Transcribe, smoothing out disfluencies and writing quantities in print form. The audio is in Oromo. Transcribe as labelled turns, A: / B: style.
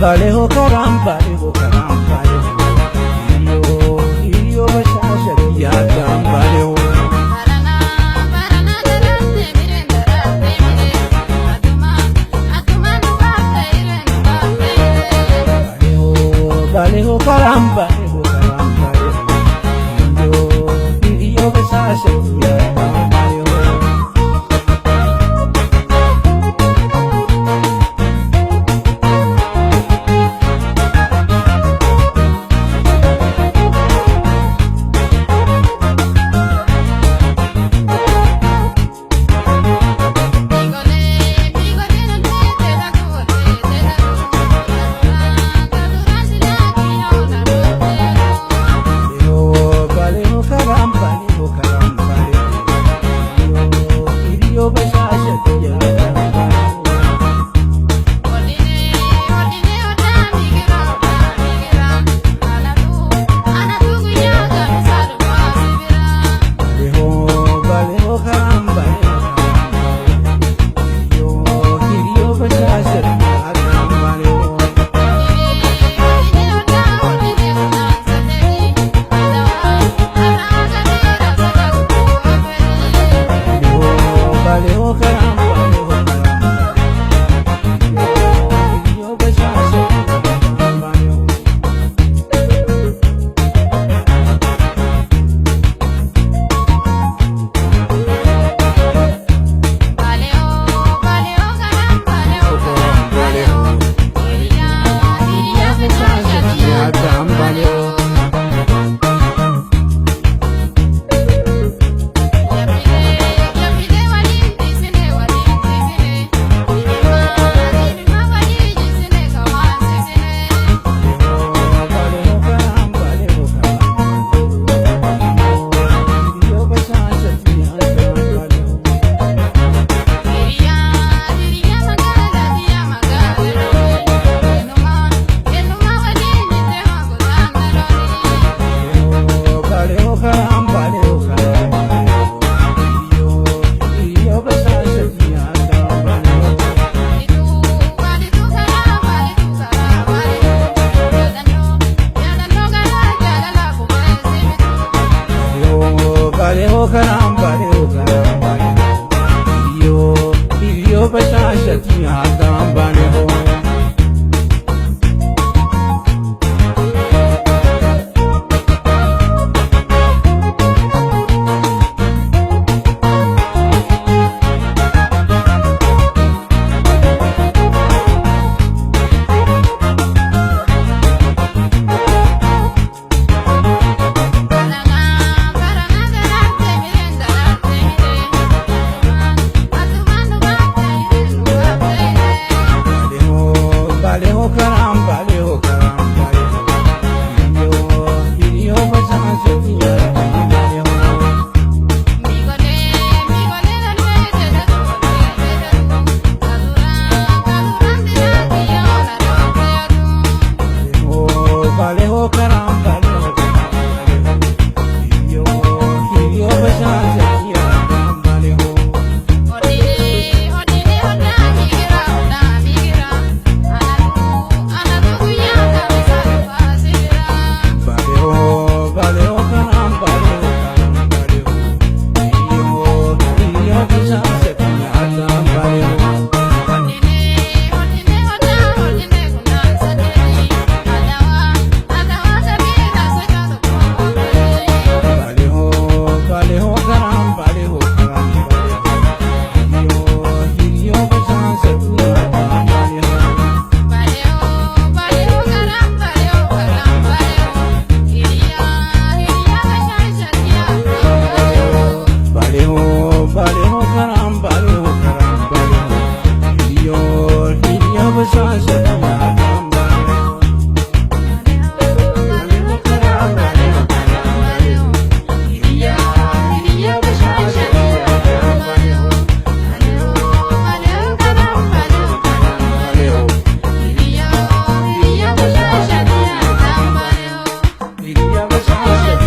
A: Baleho karam, baleho karam, baleho. Hiriyo, hiriyo bashasha yaadam baleho. Baleho, baleho karam, baleho karam, baleho. Hiriyo, hiriyo bashasha yaadam baleho. Baleho, baleho karam, baleho karam, baleho. Hiriyo, hiriyo bashasha yaadam baleho. Baleho, baleho karam, baleho karam, baleho. Hiriyo, hiriyo bashasha yaadam baleho. Baleho, baleho karam, baleho karam, baleho. Hiriyo, hiriyo bashasha yaadam baleho. Yaadam baleho. Baleho, baleho karam, baleho karam, baleho. Hiriyo bashasha yaadam baleho. Baleho, baleho karam, baleho karam, baleho. Hiriyo, hiriyo bashasha yaadam baleho. Baleho, baleho karam, baleho karam, baleho. Hiriyo, hiriyo bashasha yaadam baleho. Baleho, baleho karam, baleho karam, baleho. Hiriyo, hiriyo bashasha yaadam baleho. Baleho, baleho karam, baleho karam, baleho. Hiriyo, hiriyo bashasha yaadam baleho. Baleho, baleho karam, baleho karam, baleho. Hiriyo, hiriyo bashasha yaadam baleho. Baleho, baleho karam, baleho karam, baleho. Hiriyo, hiriyo bashasha yaadam baleho. Baleho, baleho karam, baleho karam, baleho. Hiriyo, hiriyo bashasha yaadam baleho. Baleho karam, baleho karam, baleho. Hiriyo, hiriyo bashasha yaadam baleho. Baleho, hiriyo bashasha yaadam baleho.